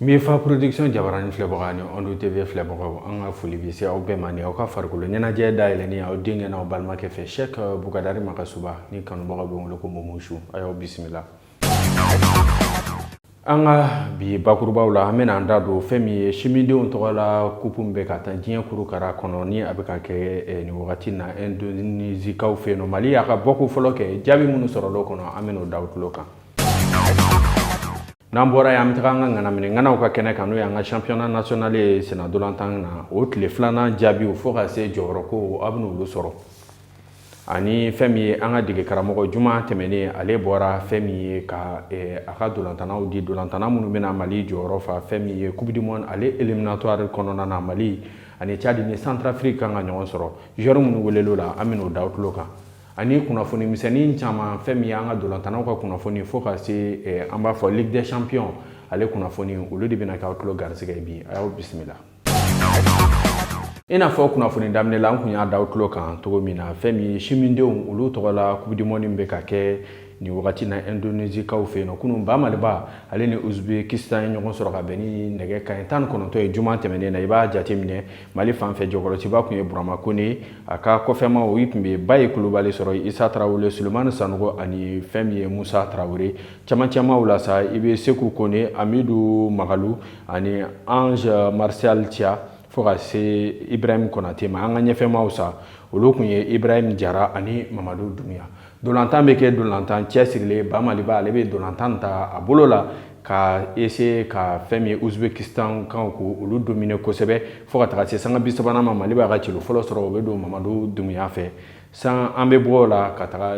Mifa Production jabaranin filɛbaga ani Ondu TV filɛbagaw, an ka foli bɛ se aw bɛɛ ma ni aw ka farikolo ɲɛnajɛ dayɛlɛnni aw denkɛ n'aw balimakɛ fɛ, Cheikh Bukadari Makasuba ni kanubagaw bɛ wele ko Momusu. A y'aw bisimila an ka bi bakurubaw la. An bɛna an da don fɛn min ye simindenw tɔgɔ la kupu min bɛ ka taa diɲɛ kurukara kɔnɔ, ni a bɛ ka kɛ nin wagati na Indonezikaw fɛ yen nɔ. Mali y'a ka bɔko fɔlɔ kɛ, jaabi minnu sɔrɔla o kɔnɔ, an bɛn'o da aw tulo kan. N'an bɔra yen, an bɛ taga an ka ŋanaminɛ ŋanaw ka kɛnɛ kan, n'o y'an ka championnat national ye sennadolantan na. O tile filanan jaabiw fo ka se jɔyɔrɔko, aw bɛn'olu sɔrɔ. Ani fɛn min ye an ka dege karamɔgɔ, juma tɛmɛnen ale bɔra fɛn min ye ka a ka dolantannaw di, dolantanna minnu bɛna Mali jɔyɔrɔ fa fɛn min ye Coupe du monde ale éliminatoire kɔnɔna na. Mali ani Tchad ni Centrafrique kan ka ɲɔgɔn sɔrɔ. Joueur minnu welel'o la, an bɛn'o da aw tulo kan, ani kunnafoni misɛnnin caman, fɛn min ye an ka dolantannaw ka kunnafoni fo ka se an b'a fɔ Ligue des champions ale kunnafoni, olu de bɛna kɛ aw tulo garisɛgɛ bi. A y'aw bisimila. I n'a fɔ kunnafoni daminɛ la, an kun y'a da aw tulo kan cogo min na, fɛn min ye simindenw olu tɔgɔ la Coupe du monde bɛ ka kɛ nin wagati na Indonezikaw fɛ yen nɔ, kunun ba Maliba ale ni Uzbekistan ye ɲɔgɔn sɔrɔ ka bɛn ni nɛgɛ kanɲɛ 19 ye juma tɛmɛnen na. I b'a jateminɛ, Mali fan fɛ, jɔkɔrɔsiba kun ye Burama Kone, a ka kɔfɛmaw i tun bɛ Baye Kulubali sɔrɔ, Isa Tarawele, Sulemani Sanogo ani fɛn min ye Musa Tarawele. Camancɛmaw la sa, i bɛ Seku Kone, Amidu Magalu ani Ange Martial Tia fo ka se Ibrahim Konate ma. An ka ɲɛfɛmaw sa, olu kun ye Ibrahim Jara ani Mamadu Dumuya. Dolantan bɛ kɛ dolantan cɛsirilen. Ba Maliba ale bɛ dolantan ta a bolo la ka essayer ka fɛn min ye Uzbekistan kan ko olu dominer kosɛbɛ fo ka taga se sanga 30nan ma. Mali b'a ka celu fɔlɔ sɔrɔ, o bɛ don Mamadu Dumuya fɛ. San an bɛ bɔ o la ka taga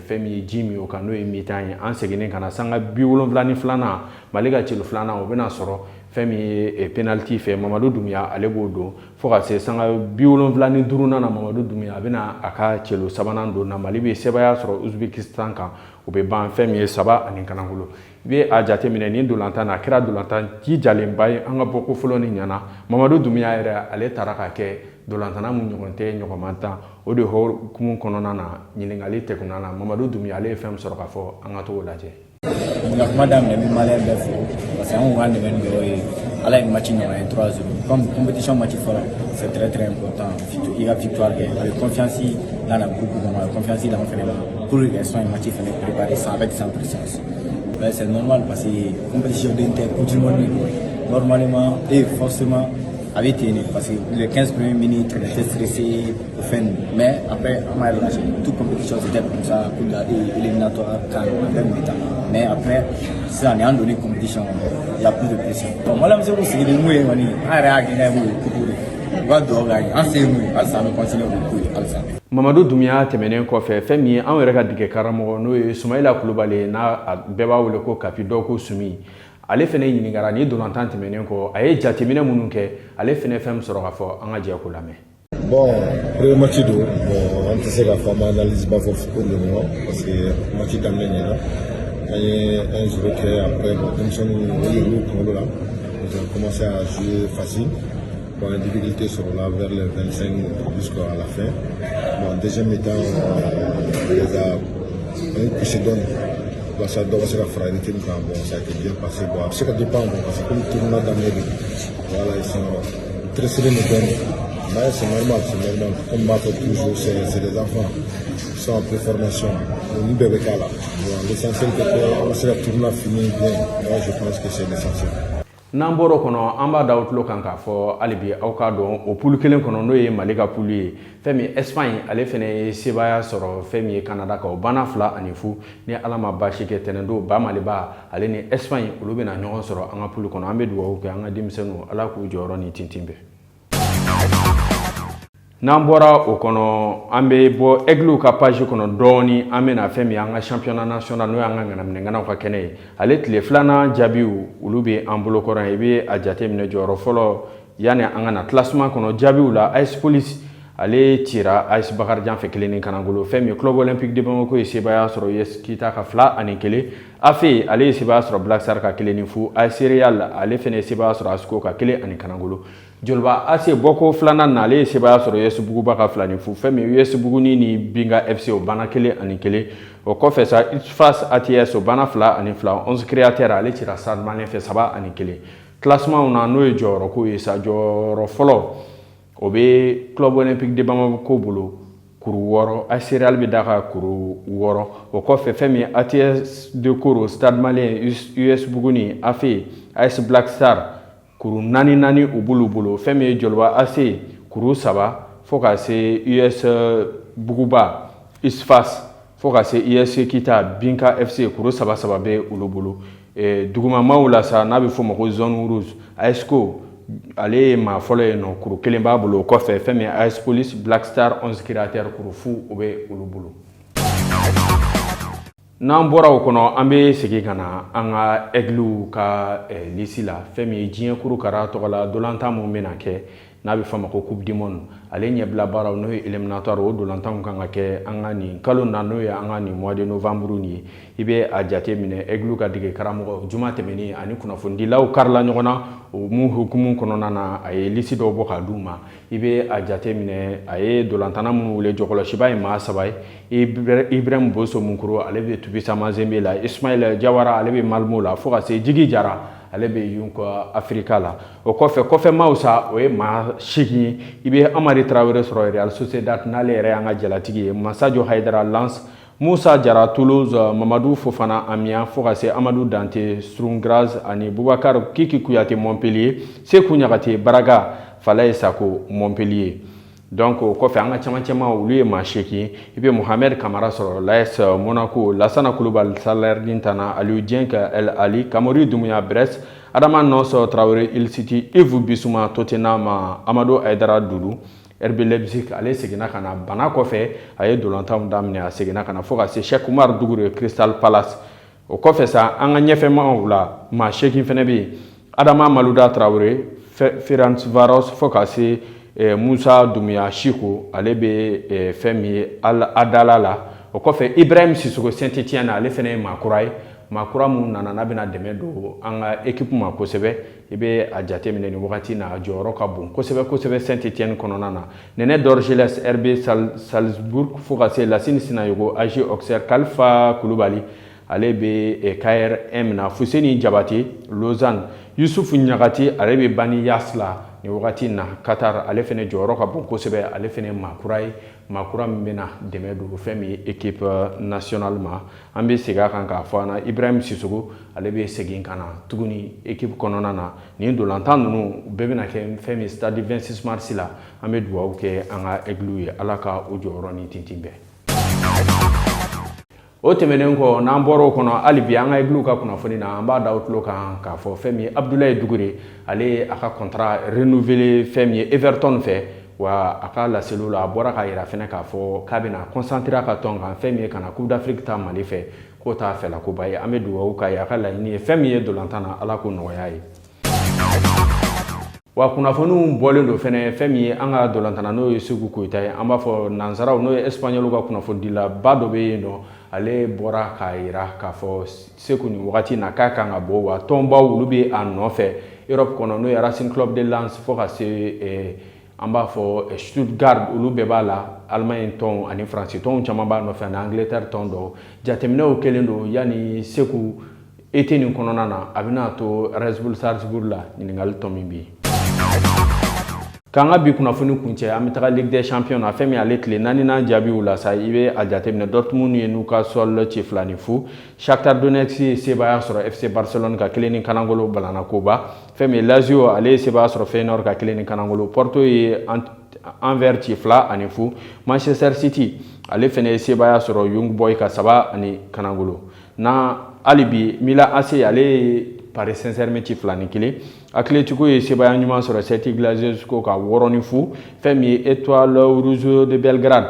fɛn min ye ji min o kan, n'o ye mi-temps ye. An seginnen ka na sanga 72nan, Mali ka celu filanan o bɛna sɔrɔ fɛn min ye penalty fɛ, Mamadu Dumuya ale b'o don fo ka se sanga 75nan na. Mamadu Dumuya a bɛna a ka celu sabanan don na, Mali bɛ sebaaya sɔrɔ Uzbekistan kan, o bɛ ban fɛn min ye 3 ani kanangolo. I bɛ a jateminɛ, nin dolantan na, a kɛra dolantan jijalenba ye. An ka bɔko fɔlɔ ni ɲɛna, Mamadu Dumuya yɛrɛ ale taara ka kɛ dolantanna mun ɲɔgɔn tɛ ɲɔgɔnman tan. O de hukumu kɔnɔna na, ɲininkali tɛkunna na, Mamadu Dumuya ale ye fɛn min sɔrɔ ka fɔ, an ka t'o lajɛ. N ka kuma daminɛ, n bɛ malien bɛɛ fo parce que an kun ka nɛgɛ ni dɔw ye. Ala ye match nɔgɔya ye, 3-0. Comme compétition match fɔlɔ, c'est très très important i ka victoire kɛ. A bɛ confiance nana groupe kɔnɔ, a bɛ confiance d'an fɛnɛ ma pour que son ye match fɛnɛ préparer sans avec sans pression. Mais c'est normal parce que compétition den tɛ, Coupe du monde de. Normalement et forcément a bɛ ten de, parce que les 15 premières minutes, on était stressé au fin, mais après an m'a relâché. Toute compétition, c'était comme ça, coupe éliminatoire, CAN, a bɛɛ tun bɛ tan. Mais après sisan nin y'an donné compétition kɔnɔ, il y a plus de pression. Bon, malien bɛ se k'u sigi ni mun ye kɔni, an yɛrɛ hakilina ye mun ye, coupe de. U ka dugawu k'an ye, an se ye mun ye, halisa an bɛ continuer k'o k'u ye halisa. Mamadu Dumuya tɛmɛnen kɔfɛ, fɛn min ye anw yɛrɛ ka dege karamɔgɔ, n'o ye Sumayila Kulubali, n'a bɛɛ b'a wele ko Kapi, dɔw ko Sumi, ale fɛnɛ ɲininkara ni dolantan tɛmɛnen kɔ, a ye jateminɛ minnu kɛ, ale fɛnɛ fɛn min sɔrɔ ka fɔ, an ka jɛ k'o lamɛn. Bon, premier match don. Bon, an tɛ se k'a fɔ an b'a analyse ba fɔ pour le moment parce que match daminɛ ɲɛna, an ye 1-0 kɛ. Après, bon, denmisɛnninw o yɛrɛ kunkolo la, ils ont commencé à jouer facile. Bon, une difficulté sɔrɔla vers les 25 jusqu'à la fin. Bon, deuxième mi-temps, on les a an ye poussé dɔɔni walasa dɔ ka se ka fara rythme kan. Bon, ça a été bien passé. Bon, a bɛ se ka dépend, bon, parce que comme tournoi daminɛ don, voilà, ils sont stressés de dɔɔni, mais c'est normal, c'est normal. Comme b'a fɔ toujours, c'est des enfants, ils sont en préformation, olu bɛɛ bɛ k'a la. Bon, l'essentiel que an ka se ka tournoi finir bien, moi je pense que c'est l'essentiel. N'an bɔra o kɔnɔ, an b'a da aw tulo kan k'a fɔ hali bi aw k'a dɔn, o poule kelen kɔnɔ, n'o ye Mali ka poule ye, fɛn min Espagne ale fɛnɛ ye sebaaya sɔrɔ fɛn min ye Canada kan, o banna 2-0. Ni Ala ma baasi kɛ, tɛnɛndon ba Maliba ale ni Espagne olu bɛna ɲɔgɔn sɔrɔ an ka poule kɔnɔ. An bɛ dugawu kɛ an ka denmisɛnninw, Ala k'u jɔyɔrɔ ni tintin bɛɛ. N'an bɔra o kɔnɔ, an bɛ bɔ Aigles ka page kɔnɔ dɔɔni. An bɛna fɛn min ye an ka championnat national, n'o y'an ka ŋanaminɛŋanaw ka kɛnɛ ye, ale tile filanan jaabiw olu bɛ an bolo kɔrɔ yan. I bɛ a jateminɛ, jɔyɔrɔ fɔlɔ, yanni an ka na classement kɔnɔ jaabiw la, AS Police ale cira AS Bakarijan fɛ 1 ni kanangolo. Fɛn min ye Club Olympique de Bamako ye sebaaya sɔrɔ US Kita ka 2-1. AFE ale ye sebaaya sɔrɔ Black Star ka 1-0. AS Real ale fɛnɛ ye sebaaya sɔrɔ ASCO ka 1 ani kanangolo. Joliba AC bɔko filanan na, ale ye sebaaya sɔrɔ US Buguba ka 2-0. Fɛn min US Buguni ni Binga FC, o banna 1-1. O kɔfɛ sa, USFAS ATS o banna 2-2. 11 Créateur ale cira Stade Malien fɛ 3-1. Classement na, n'o ye jɔyɔrɔko ye sa, jɔyɔrɔ fɔlɔ, o bɛ Club Olympique de Bamako bolo, kuru 6. AS Real bɛ da ka kuru 6. O kɔfɛ, fɛn min ye ATS de Koro, Stade Malien, US Buguni, AFE, AS Black Star, kuru naani naani u b'olu bolo. Fɛn min ye Joliba AC, kuru 3, fo ka se US Buguba, USFAS, fo ka se US Kita, Binka FC, kuru saba saba bɛ olu bolo. Dugumamaw la sa, n'a bɛ f'o ma ko zone rouge, ASCO, ale ye maa fɔlɔ ye nɔ, kuru 1 b'a bolo. O kɔfɛ, fɛn min ye AS Police, Black Star, 11 Créateurs, kuru fu, o bɛ olu bolo. N'an bɔra o kɔnɔ, an bɛ segin ka na an ka Aigles ka liste la. Fɛn min ye diɲɛ kuru kara tɔgɔ la dolantan mun bɛna kɛ, n'a bɛ fɔ a ma ko Coupe du monde, ale ɲɛbila baaraw, n'o ye éliminatoire, o dolantanw kan ka kɛ an ka nin kalo na, n'o ye an ka nin mois de novembre nin ye. I bɛ a jate minɛ, Aigles ka dege karamɔgɔ, juma tɛmɛnen ani kunnafonidilaw karila ɲɔgɔn na. O mun hukumu kɔnɔna na, a ye liste dɔw bɔ k'a d'u ma. I bɛ a jate minɛ, a ye dolantanna minnu wele, jɔkɔlɔsiba ye maa saba ye: Ibrahim Boso Munkuro, ale bɛ Tout-Puissant Mazembe la, Ismaël Jawara, ale bɛ Malmo la, fo ka se Jigi Jara, ale bɛ Young Africa la. O kɔfɛ, kɔfɛmaw sa, o ye maa 8 ye. I bɛ Amari Tarawele sɔrɔ Real Sociedad, n'ale yɛrɛ y'an ka jalatigi ye, Masajo Hayidara, Lens, Musa Jara, Toulouse, Mamadu Fofana, Amiens, fo ka se Amadu Dante, Sturm Graz, ani Bubakar Kiki Kuyate, Montpellier, Seku Ɲagate, Braga, Falaye Sako, Montpellier. Donc o kɔfɛ, an ka camancɛma, olu ye maa 8 ye. I bɛ Mohamed Kamara sɔrɔ l'AS Monaco, Lasana Kulubali, Salernitana, Aliou Dieng, El Ali, Kamori Dumuya, Brest, Adama Nɔsɔ Traoré, Hull City, Yves Bissouma, Tottenham, Amadu Aydara Dudu, RB Leipzig, ale seginna ka na bana kɔfɛ, a ye dolantanw daminɛ, a seginna ka na, fo ka se Cheikh Oumar Doucouré, Crystal Palace. O kɔfɛ sa, an ka ɲɛfɛmaw la, maa 8 fɛnɛ bɛ yen: Adama Maluda Traoré, Ferencvaros, fo ka se Musa Dumuya Siko, ale bɛ fɛn min ye Adala la. O kɔfɛ, Ibrahim Sissoko, Saint-Étienne, ale fɛnɛ ye maa kura ye, maa kura mun nana, n'a bɛna dɛmɛ don an ka équipe ma kosɛbɛ. I bɛ a jateminɛ, nin wagati na, a jɔyɔrɔ ka bon kosɛbɛ kosɛbɛ Saint-Étienne kɔnɔna na. Nɛnɛ Dorgeles, RB Salzbourg, fo ka se Lasine Sinayogo, AJ Auxerre, Kalifa Kulubali, ale bɛ KRM na, Fuseni Jabate, Lausanne, Yusufu Ɲagati, ale bɛ Bani Yas la nin wagati na Qatar, ale fɛnɛ jɔyɔrɔ ka bon kosɛbɛ. Ale fɛnɛ maa kura ye, maa kura min bɛna dɛmɛ don fɛn min ye équipe nationale ma. An bɛ segin a kan k'a fɔ an na, Ibrahim Sissoko, ale bɛ segin ka na tuguni équipe kɔnɔna na. Nin dolantan ninnu bɛɛ bɛna kɛ fɛn min stade 26 mars la. An bɛ dugawu kɛ an ka Aigles ye, Ala ka o jɔyɔrɔ ni tintin bɛɛ. O tɛmɛnen kɔ, n'an bɔra o kɔnɔ, hali bi an ka Aigles ka kunnafoni na, an b'a da o tulo kan k'a fɔ fɛn min ye Abdoulaye Doucouré, ale ye a ka contrat renouveler fɛn min ye Everton fɛ. Wa a ka laseliw la, a bɔra k'a yira fɛnɛ k'a fɔ k'a bɛna concentrer a ka tɔn kan. Fɛn min ye ka na Coupe d'Afrique ta Mali fɛ, k'o t'a fɛla koba ye. An bɛ dugawu k'a ye, a ka laɲini ye fɛn min ye dolantan na, Ala k'o nɔgɔya ye. Wa kunnafoniw bɔlen don fɛnɛ, fɛn min ye an ka dolantanna, n'o ye Seku Koyita ye, an b'a fɔ nansaraw, n'o ye Espagnol ka kunnafonidilaba dɔ bɛ yen nɔ, ale bɔra k'a yira k'a fɔ Seku nin wagati na k'a kan ka bɔ. Wa tɔnbaw, olu bɛ a nɔfɛ Europe kɔnɔ, n'o ye Racing Club de Lens, fo ka se an b'a fɔ Stuttgart, olu bɛɛ b'a la. Allemagne tɔn ani Faransi tɔnw caman b'a nɔfɛ, ani Angleterre tɔn dɔw. Jateminɛw kɛlen don, yanni Seku été nin kɔnɔna na, a bɛna to Red Bull Salzbourg la. Ɲininkali tɔ min bɛ yen k'an ka bi kunnafoni kuncɛ, an bɛ taga Ligue des Champions na. Fɛn min ale tile naaninan jaabiw la sa, i bɛ a jateminɛ, Dortmund ye Newcastle ci 2-0. Shakhtar Donetsk ye sebaaya sɔrɔ FC Barcelone ka 1-0, balana koba. Fɛn min ye Lazio, ale ye sebaaya sɔrɔ Feyenoord ka 1-0. Porto ye Anvers ci 2-0. Manchester City, ale fɛnɛ ye sebaaya sɔrɔ Young Boys ka 3-0 na. Hali bi, Milan AC, ale ye Paris Saint-Germain ci 2-1. Atletico ye sebaaya ɲuman sɔrɔ Celtic Glasgow ka 6-0. Fɛn min ye Étoile Rouge de Belgrade,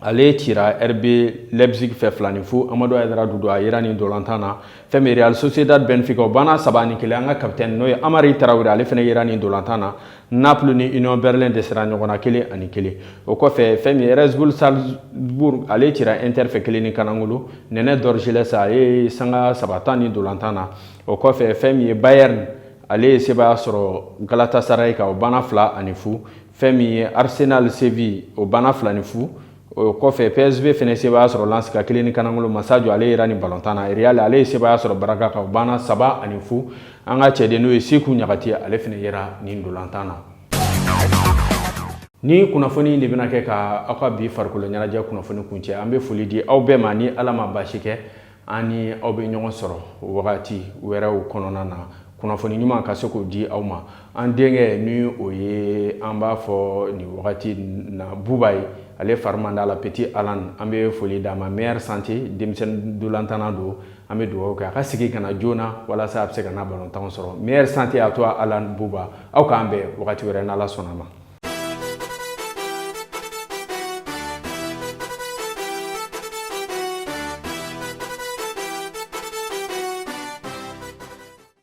ale cira RB Leipzig fɛ 2-0. Amadu Ayidara Dudu, a yera nin dolantan na. Fɛn min Real Sociedad Benfica, o banna 3-1. An ka capitaine, n'o ye Amari Traoré, ale fɛnɛ yera nin dolantan na. Naples ni Union Berlin dɛsɛra ɲɔgɔn na 1-1. O kɔfɛ, fɛn min ye Red Bull Salzbourg, ale cira Inter fɛ 1-0. Nɛnɛ Dorgeles, ale ye sanga saba tan ni dolantan na. O kɔfɛ, fɛn min ye Bayern, ale ye sebaaya sɔrɔ Galatasaray kan, o banna 2-0. Fɛn min ye Arsenal Séville, o banna 2-0. O kɔfɛ, PSV fɛnɛ sebaaya sɔrɔ Lens kan 1 ni kanangolo. Masajɔ, ale yera nin balontan na. Real, ale ye sebaaya sɔrɔ Braga kan, o banna 3-0. An ka cɛden, n'o ye Seku Ɲagati, ale fɛnɛ yera nin dolantan na. Ni kunnafoni de bɛna kɛ ka aw ka bi farikolo ɲɛnajɛ kunnafoni kuncɛ, an bɛ foli di aw bɛɛ ma. Ni Ala ma baasi kɛ, an ni aw bɛ ɲɔgɔn sɔrɔ wagati wɛrɛw kɔnɔna na, kunnafoni ɲuman ka se k'o di aw ma. An denkɛ, ni o ye an b'a fɔ nin wagati na Buba ye, ale fari man d'a la, Petit Alan, an bɛ foli d'a ma. Meilleure santé, denmisɛnnin dolantanna don. An bɛ dugawu kɛ a ka segin ka na joona walasa a bɛ se ka na balontan sɔrɔ. Meilleure santé à toi, Alan Buba. Aw k'an bɛn wagati wɛrɛ, n'Ala sɔnna ma.